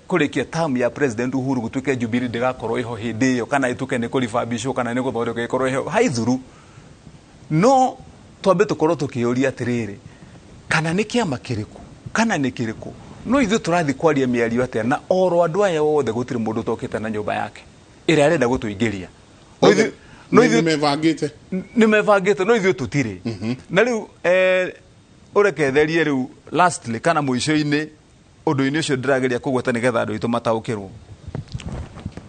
kũrĩkia term ya President Uhuru, gũtuĩke Jubilee ndĩgakorwo ĩho hĩndĩ ĩyo, kana ĩtuĩke nĩ kũribambicwo kana nĩ gũthondekwo ĩkorwo ĩho haithuru, no twambe tũkorwo tũkĩũria atĩrĩrĩ, kana nĩ kĩama kĩrĩkũ kana nĩ kĩrĩkũ, no ithuĩ tũrathiĩ kwaria mĩario atĩa na oro andũ aya othe gũtirĩ mũndũ ũtokĩte na nyũmba yake ĩrĩa arenda gũtũingĩria? No
Othe
no
nĩ
ithuĩ
mebangĩte.
Nĩ mebangĩte, no ithuĩ tũtirĩ. Na rĩu ũreke therie rĩu lastly kana mũico-inĩ ũndũ-inĩ ũcio ndĩrageria kũgweta nĩgetha andũ aitũ mataũkĩrwo.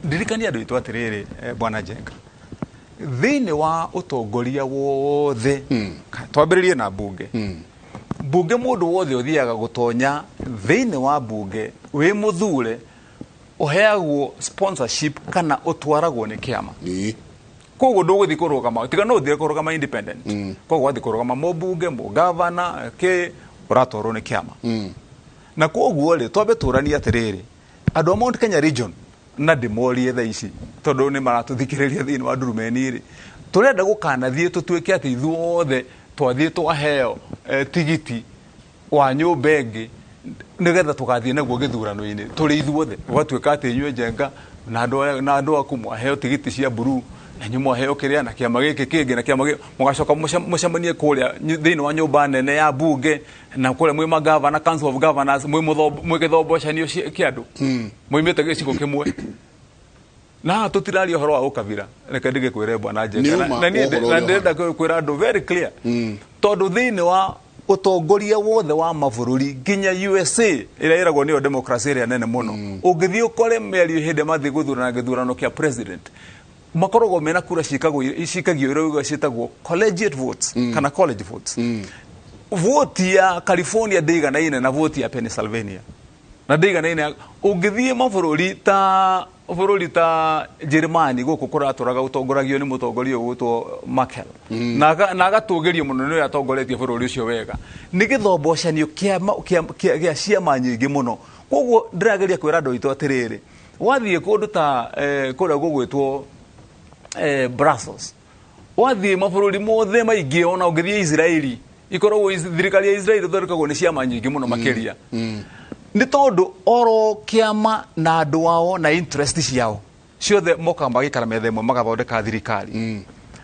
Ndirikania andũ aitũ atĩrĩrĩ, bwana Njenga, thĩinĩ wa ũtongoria wothe, twambĩrĩrie na mbunge. Mbunge, mũndũ wothe ũthiaga gũtonya thĩinĩ wa mbunge wĩ mũthure ũheagwo sponsorship kana ũtwaragwo nĩ kĩama. Koguo ndũgũthiĩ kũrũgama, tiga no ũthire kũrũgama independent. Koguo wathiĩ kũrũgama mũmbunge, mũgavana, kĩ, ũratwarwo nĩ kĩama. Na koguo rĩ, twambe tũranie atĩrĩrĩ, andũ a Mount Kenya region, na ndĩmorie thaa ici tondũ nĩ maratũthikĩrĩria thĩinĩ wa ndurumeni rĩ, tũrenda gũkanathiĩ tũtuĩke atĩ ithuothe twathiĩ twaheo tigiti wa nyũmba ĩngĩ nĩgetha tũgathiĩ naguo gĩthurano-inĩ tũrĩ ithuothe, gũgatuĩka atĩ inyuĩ Njenga na andũ na andũ aku mwaheo tigiti cia blue, na inyuĩ mwaheo kĩrĩa, na kĩama gĩkĩ kĩngĩ, na kĩama gĩkĩ, mũgacoka mũcemanie kũrĩa thĩinĩ wa nyũmba nene ya bunge, na kũrĩa mwĩ magavana, council of governors, mwĩ mwĩ gĩthombocanio kĩa andũ mwĩmĩte gĩcigo kĩmwe. Na haha tũtiraria ũhoro wa ũkabira. Reke ndĩgĩkwĩre bwana Njenga,
Nĩ ũma
na niĩ
ũhoro
na
ũrĩa.
Ndĩrenda kwĩra andũ very clear, tondũ thĩinĩ wa ũtongoria wothe wa mabũrũri, nginya USA ĩrĩa ĩragwo nĩyo democracy ĩrĩa nene mũno, ũngĩthiĩ ũkore mĩario hĩndĩ mathiĩ gũthurana gĩthurano kĩa president, makoragwo mena kura cikagwo cikagio irauga ciĩtagwo collegiate votes kana college votes. Vote ya California ndĩiganaine na vote ya Pennsylvania na ndĩiganaine. Ũngĩthiĩ mabũrũri ta bũrũri ta Jeremani gũkũ kũratũraga ũtongoragio nĩ mũtongoria ũgwĩtwo Merkel, na agatũgĩrio mũno nĩ ũrĩa atongoretie bũrũri ũcio wega, nĩ gĩthombocanio kĩa ciama nyingĩ mũno. Koguo ndĩrageria kwĩra andũ aitũ atĩrĩrĩ, wathiĩ kũndũ ta kũrĩa gũgwĩtwo Brussels, wathiĩ mabũrũri mothe maingĩ, ona ũngĩthiĩ Israeli, ikoragwo thirikari ya Israeli ĩthondekagwo nĩ ciama nyingĩ mũno makĩria, nĩ tondũ oro kĩama na andũ ao na interest ciao ciothe mokaga magaikara metha ĩmwe magathondeka thirikari.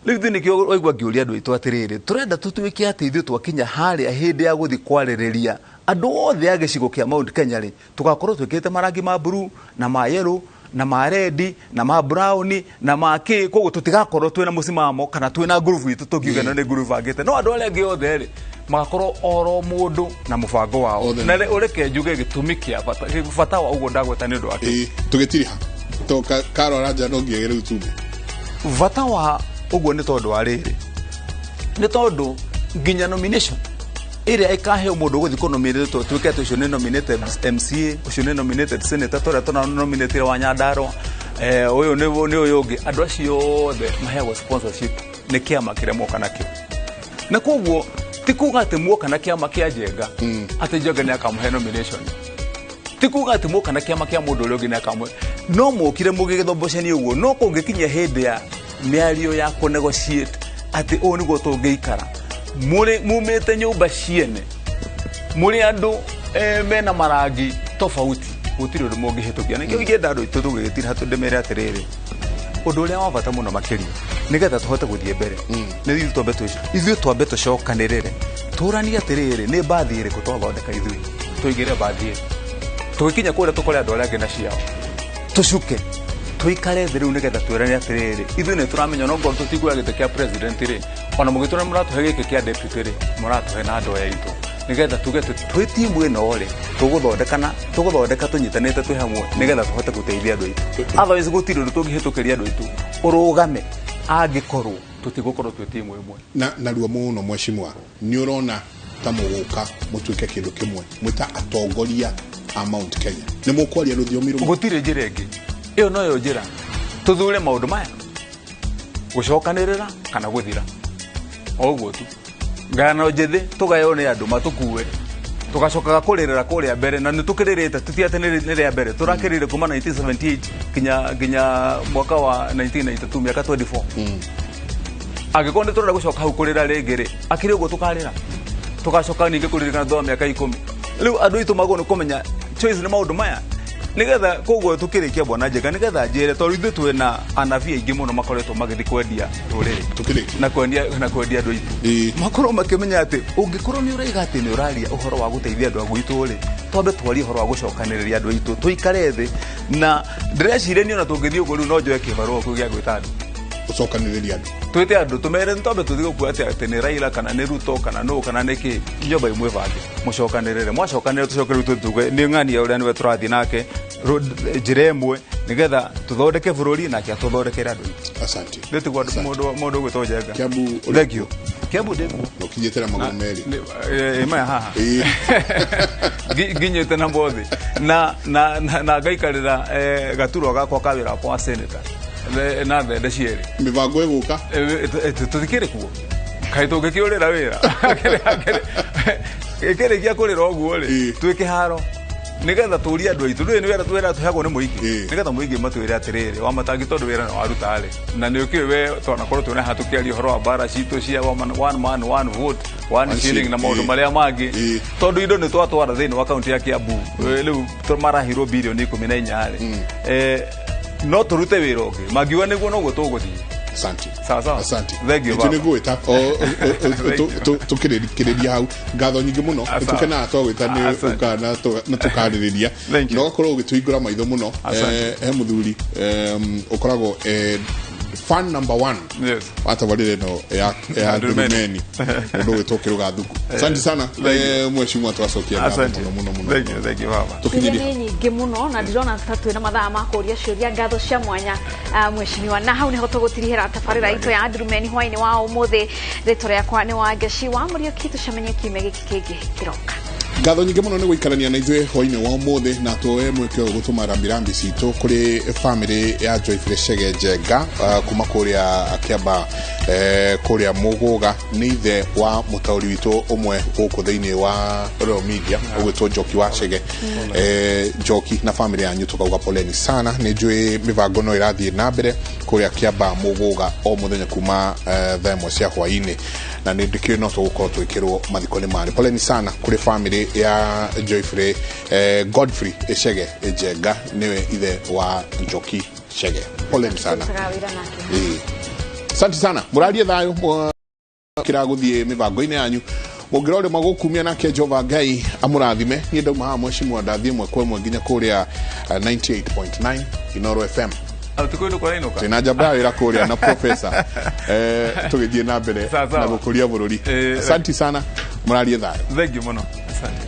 Rĩu ithuĩ nĩkĩo waigua ngĩũria andũ aitũ atĩrĩrĩ, tũrenda tũtuĩke atĩ ithuĩ twakinya harĩa hĩndĩ ya gũthiĩ kwarĩrĩria andũ othe a gĩcigo kĩa Mount Kenya rĩ, tũgakorwo twĩkĩrĩte marangi ma blue na ma yellow na ma red na ma brown na ma kĩ. Koguo tũtigakorwo twĩna mũsimamo kana twĩna ngurubu itũ tũngiuga ĩno nĩ ngurubu bangĩte, no andũ arĩa angĩ othe rĩ, magakorwo oro mũndũ na mũbango wao.
Othe.
Na ũreke njuge gĩtũmi kĩa bata, bata wa ũguo ndagweta nĩ ũndũ wa kĩ?
Ĩĩ, tũgĩtiriha to karora nja no nginya rĩu tume.
Bata wa ũguo nĩ tondũ wa rĩrĩ, nĩ tondũ nginya nomination Ĩrĩa ĩkaheo mũndũ ũgũthiĩ kũnominate, tuĩke atĩ ũcio nĩ nominated MCA, ũcio nĩ nominated senator, tũrĩa tũna nominate wa Nyandarua, ũyũ nĩ ũyũ ũngĩ, andũ acio othe maheagwo sponsorship nĩ kĩama kĩrĩa moka nakĩo. Na koguo ti kuga atĩ muoka na kĩama kĩa Njenga atĩ Njenga nĩ akamũhe nomination, ti kuga atĩ muoka na kĩama kĩa mũndũ ũrĩa ũngĩ nĩ akamũhe, no mokire mũgĩgĩthombocania ũguo. No kũngĩkinya hĩndĩ ya mĩario ya kũnegotiate atĩ ũũ nĩguo tũngĩikara, mũrĩ mumĩte nyũmba ciene, mũrĩ andũ mena marangi tofauti, gũtirĩ ũndũ mũngĩhĩtũkia. Nĩkĩo ingĩenda andũ aitũ tũgĩgĩtira ndĩmere atĩrĩrĩ, ũndũ ũrĩa wa bata mũno makĩria nĩgetha tũhote gũthiĩ mbere nĩ ithuĩ twambe tũcokanĩrĩre, tũranie atĩrĩrĩ, nĩ mbathi ĩrĩkũ twathondeka ithuĩ, tũingĩre mbathi ĩyo, tũgĩkinya kũrĩa tũkore andũ arĩa angĩ na ciao, tũcuke tũikare thĩ rĩu nĩgetha twĩrane atĩrĩrĩ, ithuĩ nĩ tũramenya no ngorwo tũtikuoya gĩtĩ kĩa president rĩ, ona mũgĩtũra mũratũhe gĩkĩ kĩa deputy rĩ, mũratũhe na andũ aya aitũ, nĩgetha tuge atĩ twĩ timu ĩno rĩ, tũgũthondeka tũnyitanĩte twĩ hamwe nĩgetha tũhote gũteithia andũ aitũ. Otherwise gũtirĩ ũndũ tũngĩhĩtũkĩria andũ aitũ ũrũgame angĩkorwo tũtigũkorwo twĩ timu ĩmwe.
Na narua mũno, mheshimiwa, nĩ ũrona ta mũgũka mũtuĩke kĩndũ kĩmwe mwĩta atongoria a Mount Kenya, nĩ mũkwaria rũthiomi rũmwe?
Gũtirĩ njĩra ĩngĩ, ĩyo noyo njĩra. Tũthure maũndũ maya, gũcokanĩrĩra kana gũthira, o ũguo tu. Ngano njĩthĩ tũgaywo nĩ andũ matũkue, tũgacokaga kũrĩrĩra kũrĩa mbere, na nĩ tũkĩrĩrĩte, tũti atĩ nĩ rĩa mbere tũrakĩrĩire kuma 1978 nginya mwaka wa 1992, mĩaka 24. Angĩkorwo nĩ tũrenda gũcoka hau kũrĩra rĩngĩ rĩ, akĩrĩ ũguo tũkarĩra, tũgacoka ningĩ kũririkana thutha wa mĩaka 10. Rĩu andũ aitũ magwo nĩ kũmenya choice nĩ maũndũ maya, nĩgetha koguo tũkĩrĩkia, bwana Njenga, nĩgetha njĩre tondũ ithuĩ twĩna anabii aingĩ mũno makoretwo magĩthiĩ kwendia rũrĩrĩ
Tũkĩrĩkia.
na kwendia andũ aitũ. Makorwo makĩmenya atĩ ũngĩkorwo nĩ ũraiga atĩ nĩ ũraria ũhoro wa gũteithia andũ a gwitũ rĩ, twambe twarie ũhoro wa gũcokanĩrĩria andũ aitũ, tũikare thĩ. Na ndĩreciria niĩ ona tũngĩthiĩ ũguo rĩu no njoe kĩbarũa kĩu gĩa gwĩta andũ.
Gũcokanĩrĩria andũ.
Twĩte andũ tũmere twambe tũthiĩ gũkua atĩ nĩ Raila kana nĩ Ruto kana nũ kana nĩ kĩ, nyũmba imwe bange mũcokanĩrĩre, mwacokanĩrĩra tũcoke rĩu tuge nĩ ng'ania ũrĩa nĩwe tũrathiĩ nake njĩra ĩmwe nĩgetha tũthondeke bũrũri nake atũthondekere andũ aitũ.
Asante.
Ndĩtiguo mũndũ ũgwĩtwo Njenga.
Kiambu ũrĩ-
Thank you. Kiambu ndĩkuo.
Ũkinyĩte na magũrũ merĩ.
Maya haha. Nginyĩte na bothi na ngaikarĩra gaturwa gakwa ka wĩra wakwa wa senator na thende cierĩ.
Mĩbango ĩgũka.
Tũtikĩrĩ kuo, kaĩ tũngĩkĩũrĩra wĩra ĩkĩrĩkia kũrĩra ũguo rĩ, twĩ kĩharo nĩgetha tũrie andũ aitũ. Ndũĩ nĩ wĩra, wĩra tũheagwo nĩ mũingĩ, nĩgetha mũingĩ matwĩre atĩrĩrĩ, Wamatangi, tondũ wĩra nĩ waruta rĩ, na nĩ ũkĩũĩ we twanakorwo twĩna haha tũkĩaria ũhoro wa mbara citũ cia one man one vote one
One
shilling na maũndũ
shilling,
marĩa mangĩ, tondũ indo nĩ twatwara thĩinĩ wa kaunti ya Kiambu, rĩu marahirwo birioni 14 rĩ, no tũrute wĩra ũngĩ mangiuga nĩguo noguo tũgũthiĩ.
Asante.
Sawa sawa.
Asante.
Thank you,
Nĩtũ
baba.
nĩ ngũgwĩta tũkĩrĩkĩrĩria hau. Ngatho nyingĩ mũno.
Asante.
Nĩtũkenaga twagwĩta nĩ
Asante.
ũkaga na tũkarĩrĩria
Thank you.
na ũgakorwo ũgĩtũhingũra maitho mũno.
Asante.
He mũthuri ũkoragwo fan number one wa tabarĩra ĩno ya
Ndurumeni.
Ndurumeni, mũndũ ũgwĩtwo Kĩrũga Thuku. Asante sana, mheshimiwa, twacokia ngatho
Asante.
mũno mũno mũno.
Thank you, thank you, baba.
Tũkinyĩrie.
Ciũria nĩ nyingĩ mũno na ndirona ta twĩna mathaa ma kũria ciũria. Ngatho cia mwanya, mheshimiwa, na hau nĩho tũgũtirihĩra tabarĩra itũ ya Ndurumeni hwaĩ-inĩ wa ũmũthĩ. Rĩtwa rĩakwa nĩ Wangeci wa Mũriũki, tũcemanie kiumia gĩkĩ kĩngĩ kĩroka.
Ngatho nyingĩ mũno nĩ gũikarania na ithuĩ hwainĩ wa ũmũthĩ, na tuoe mweke ũyũ gũtũma rambirambi citũ kũrĩ famĩlĩ ya Joyfrey Chege Njenga, kuma kũrĩa Kĩamba, kũrĩa Mũgũga. Nĩ ithe wa mũtaũri witũ ũmwe gũkũ thĩinĩ wa Royal Media ũgwĩtwo Njoki wa Chege. Njoki na famĩlĩ yanyu, tũkauga poleni sana. Nĩ njũĩ mĩbango no ĩrathiĩ na mbere kũrĩa Kĩamba Mũgũga o mũthenya kuma thaa 1 cia hwainĩ, na nĩ ndĩkĩũĩ no tũgũkorwo twĩkĩrwo mathiko nĩ marĩ. Poleni sana kũrĩ famĩlĩ ya Joyfrey, Godfrey Chege Njenga, nĩwe ithe wa Njoki Chege. Poleni sana.
Tũrutaga wĩra nake.
Asante sana, mũrarie thayũ kĩragũthiĩ mĩbango-inĩ yanyu, mũngĩrora ũrĩa magũkumia nake Jehova Ngai amũrathime. Niĩ ndauma haha, mheshimiwa, ndathiĩ ĩmwe kwa ĩmwe nginya kũrĩa 98.9 Inoro FM.
Ũtukũ ndũkorainũka.
Twĩna njamba ya wĩra kũrĩa na professor, tũgĩthiĩ na mbere
Sawa, sawa.
na gũkũria bũrũri. Asante sana, mũrarie thayũ.
Thank you mũno, asante.